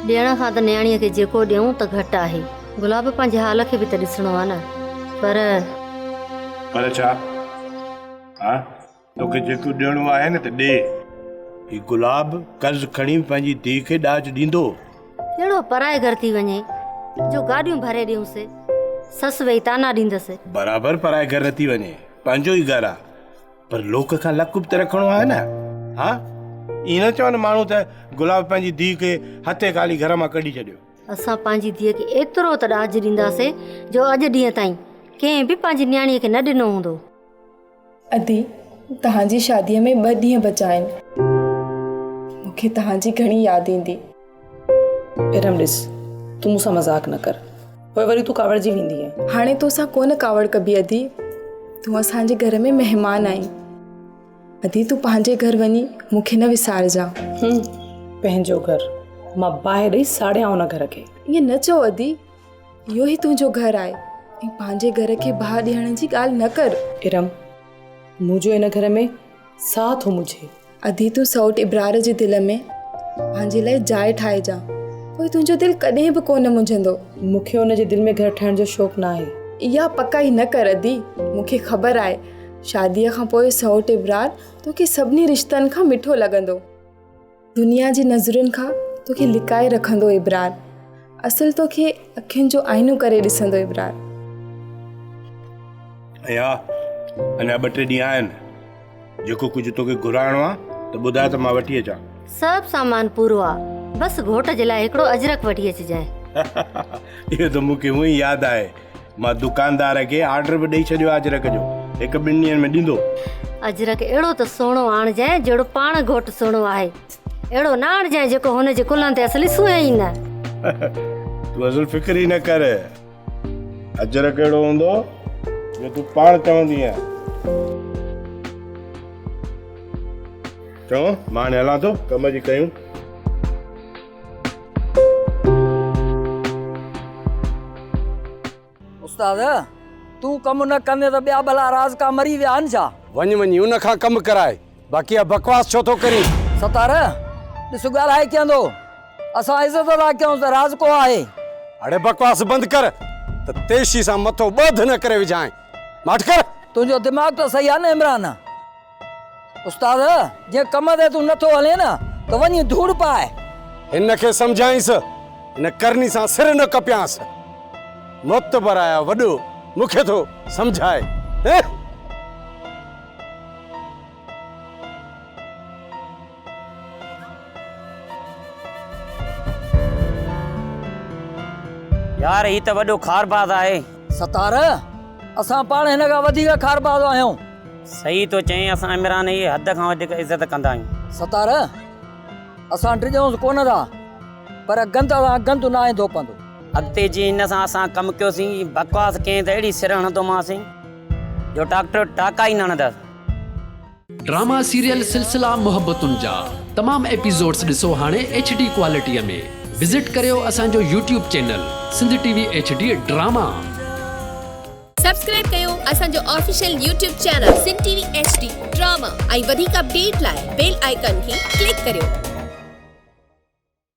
ڏيڻ کان ته نياڻيء کي جيڪو ڏيون ته گهٽ آهي. گلاب پنهنجي حال کي به ته ڏسڻو آ نه. پر. پر ڇا؟ ها؟ توکي جيڪو ڏيڻو آهي نه ته ڏي. هي گلاب قرض کڻي به پنهنجي ڌيء کي ڏاج ڏيندو. ڪهڙو پرائي گهر ٿي وڃي جو گاڏيون ڀري ڏيونس. سس ويهي طعنا ڏيندس. برابر پرائي گهر نه ٿي وڃي، پنهنجو ئي گهر آ. پر لوڪ کان لڪ به ته رکڻو آهي نه. ها؟ ائين نه چون ماڻهو ته گلاب پنهنجي ڌيء کي هٿين خالي گهر مان ڪڍي ڇڏيو. اسان پنهنجي ڌيء کي ايترو ته ڏاج ڏينداسين جو اڄ ڏينهن تائين ڪنهن به پنهنجي نياڻيء کي نه ڏنو هوندو. ادي، توهان جي شاديء ۾ ٻه ڏينهن بچا آهن. مون کي توهان جي گهڻي ياد ايندي. ارم ڏس، تون مون سان مذاق نه ڪر. پوء وري تون ڪاوڙجي ويندينء. هاڻي تو سان ڪونه ڪاوڙ ڪبي ادي. تون اسان جي گهر ۾ مهمان آهين. ادي تون پنهنجي گهر وڃي مون کي نه وسارجان. هم، پنهنجو گهر. مان باهه ڏئي ساڙيان ان گهر کي. ائين نه چئو ادي. اهو ئي تنهنجو گهر آهي ۽ پنهنجي گهر کي باهه ڏيڻ جي ڳالهه نه ڪر. ارم، منهنجو هن گهر ۾ ساهه ٿو منجهي. ادي تون سئوٽ ابرار جي دل ۾ پنهنجي لاء جاء ٺاهجان، پوء تنهنجو دل ڪڏهن به ڪونه منجهندو. مون کي ان جي دل ۾ گهر ٺاهڻ جو شوق ناهي. اها پڪائي نه ڪر ادي، مون کي خبر آهي، شاديء کان پوء سئوٽ ابرار توکي سڀني رشتن کان مٺو لڳندو. دنيا جي نظرن کان توکي لڪائي رکندو ابرار اصل توکي اکين جو آئينو ڪري ڏسندو ابرار. ۽ ها اڃا ٻه ٽي ڏينهن آهن جيڪو ڪجهه توکي گهرائڻو آ ته ٻڌاء ته مان وٺي اچان. سڀ سامان پورو آ بس گهوٽ جي لاء هڪڙو اجرڪ وٺي اچجانء. اهو ته مون کي هونئن ئي ياد آهي مان دڪاندار کي آرڊر به ڏئي ڇڏيو آهي اجرڪ جو، هڪ ٻن ڏينهن ۾ ڏيندو. اجرڪ اهڙو ته سهڻو آڻجانء جهڙو پاڻ گهوٽ سهڻو آهي. اهڙو نه آڻجانء جيڪو هن جي ڪلهن تي اصلي سونهين ئي نه. تون اصل فڪر ئي نه ڪر. اجرڪ اهڙو هوندو جو تون پاڻ چوندينء. چڱو مان هاڻي هلان ٿو، ڪم جي ڪيون. استاد، تون ڪم نه ڪندين ته ٻيا ڀلا رازقا مري ويا آهن ڇا؟ وڃ وڃي ان کان ڪم ڪراء، باقي اها بڪواس ڇو ٿو ڪرين؟ ستار، ڏس ڳالهائي ڪيئن ٿو، اسان عزت ٿا ڪيونس ته رازقو آهي. اڙي بڪواس بند ڪر ته تيشي سان مٿو ٻڌ نه ڪري وجهانء. ماٺ ڪر. تنهنجو دماغ ته صحيح آهي نه عمران؟ استاد، جنهن ڪم تي تون نٿو هلين نه ته وڃي ڌوڙ پاء. هن کي سمجهائينس، هن ڪرني سان سر نه ڪپيانس. معتبر آيا وڏو مون کي ٿو سمجهائي. هه. يار هي ته وڏو خارباز آهي. ستار، اسان پاڻ هن کان وڌيڪ خارباز آهيون. صحيح ٿو چئين اسان عمران جي حد کان وڌيڪ عزت ڪندا آهيون. ستار، اسان ڊڄونس ڪونه ٿا پر گند سان گند ناهي ڌوپندو. اڳتي جي هن سان اسان ڪم ڪيوسين بڪواس ڪئين ته اهڙي سر هڻندومانسين جو ڊاڪٽر ٽاڪا ئي نه هڻندس. ڊراما سيريل سلسلا محبتن جا تمام ايپيسوڊس ڏسو هاڻي ايڇ ڊي ڪوالٽي ۾ وزٽ ڪريو اسان جو YouTube channel Sindh T V H D drama. Subscribe ڪيو اسان جو official YouTube channel Sindh T V H D drama ۽ وڌيڪ اپڊيٽ لاء بيل آئيڪان کي ڪلڪ ڪريو.